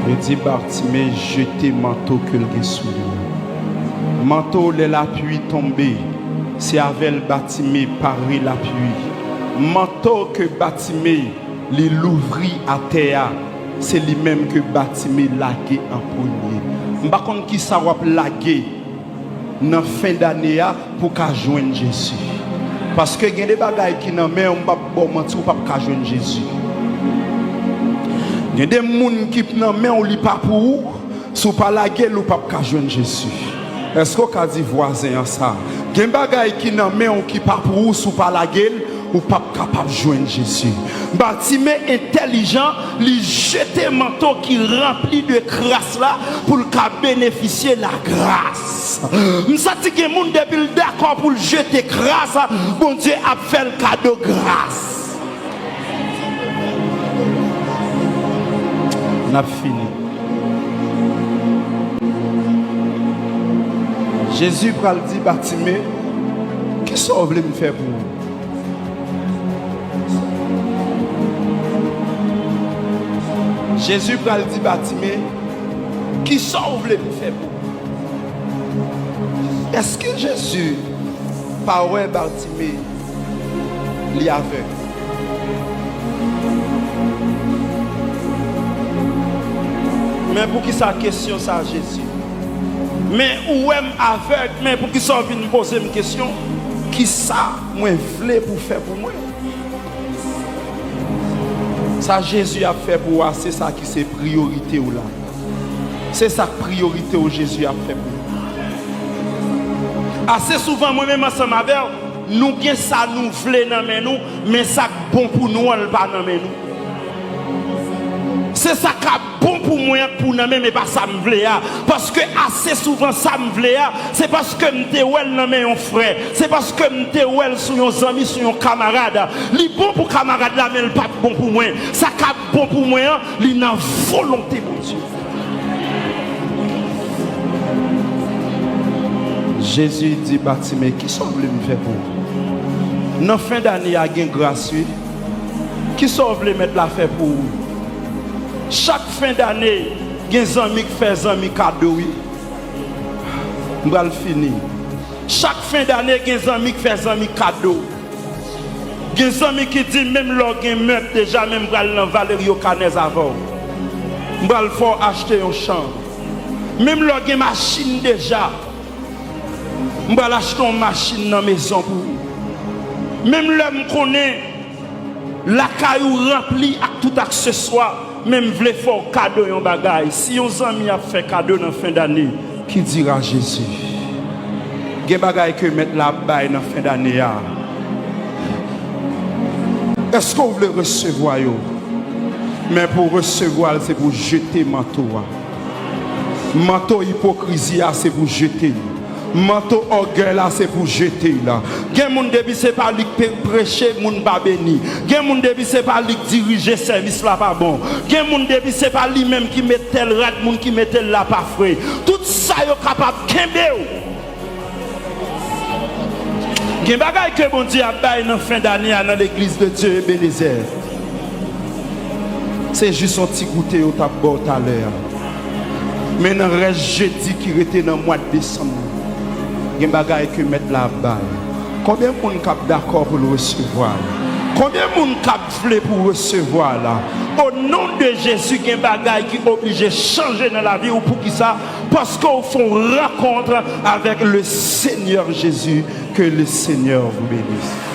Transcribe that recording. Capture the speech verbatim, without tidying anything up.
Yo di Batime jete manto ke l gen sou li a. Manto, lè lapli tonbe, se avè l Batime pare lapli. Manto ke Batime li louvri atè a, se li menm ke Batime lage an premye. M pa konn kisa w ap lage nan fen dane a pou w ka jwenn Jezi. Paske gen de bagay ki nan men w, m p ap ba w manti, ou p ap ka jwenn Jezi. Gen de moun ki nan men w, li pa pou ou, si w pa lage l, ou p ap ka jwenn Jezi. Èske w ka di vwazen an sa? Gen bagay ki nan men w ki pa pou ou, si w pa lage l, ou p ap kapab jwenn Jezi. Batime entèlijan, li jete manto ki ranpli de kras la pou l ka benefisye lagras. M santi gen moun depi l dakò pou l jete kras, Bondye ap fè l kado gras. N ap fini. Jezi pral di Batime, "Kisa w vle m fè pou ou?" Jezi pral di Batime, "Kisa w vle m fè pou ou?" Èske Jezi pa wè Batime li avèg? Men poukisa kesyon sa, Jezi? Men ou wè m avèg, men poukisa w vin poze m kesyon? Kisa mwen vle pou w fè pou mwen? Sa Jezi ap fè pou w a, se sa ki se priyorite w la. Se sa k priyorite w Jezi ap fè pou ou. Ase souvan, mwen menm ansanm avè w, nou gen sa nou vle nan men nou, men sa k bon pou nou an, l pa nan men nou. Se sa k ap bon pou mwen an k pou nan men m, e pa sa m vle a. Paske ase souvan, sa m vle a, se paske m te wè l nan men yon frè. Se paske m te wè l sou yon zanmi, sou yon kamarad. Li bon pou kamarad la, men l p ap bon pou mwen. Sa k ap bon pou mwen an, li nan volonte Bondye. Jezi di Batime, "Kisa w vle m fè pou ou?" Nan fen dane a gen gras, wi. Kisa w vle Mèt la fè pou ou? Chak fen dane, gen zanmi k fè zanmi kado, wi. M pral fini. Chak fen dane, gen zanmi k fè zanmi kado. Gen zanmi ki di, "Menm lè w gen mèb deja, men m pral nan Valerio Canez avè w. M pral fè w achte yon chanm. Menm lè w gen machin deja, m pral achte yon machin nan mezon pou ou. Menm lè m konnen lakay ou ranpli ak tout akseswa, men m vle fè w kado yon bagay." Si yon zanmi ap fè kado nan fen dane, qui dira Jésus? Gen bagay ke Mèt la ap bay nan fen dane a. Èske w vle resevwa yo? Men pou w resevwa l, se pou w jete manto a. Manto ipokrizi a, se pou w jete l. Manto ògèy la, se pou w jete l. Gen moun, depi se pa li k pe-, preche, moun pa beni. Gen moun, depi se pa li k dirije, sèvis la pa bon. Gen moun, depi se pa li menm ki met tèl rad, moun ki mete l la pa fre. Tout sa yo kapab kenbe w. Gen bagay ke Bondye ap bay nan fen dane a nan legliz de Dye Ebenezè. Se jis yon ti goute yo t ap ba w talè a. Men nan rès jedi ki rete nan mwa desanm nan, gen bagay ke Mèt la ap bay. Konbyen moun k ap dakò pou l resevwa l? Konbyen moun k ap vle pou w resevwa l? O non de Jezi, gen bagay ki oblije chanje nan lavi w. Poukisa? Paske w fè yon rankont avèk le Seigneur Jésus. Que le Seigneur vous bénisse.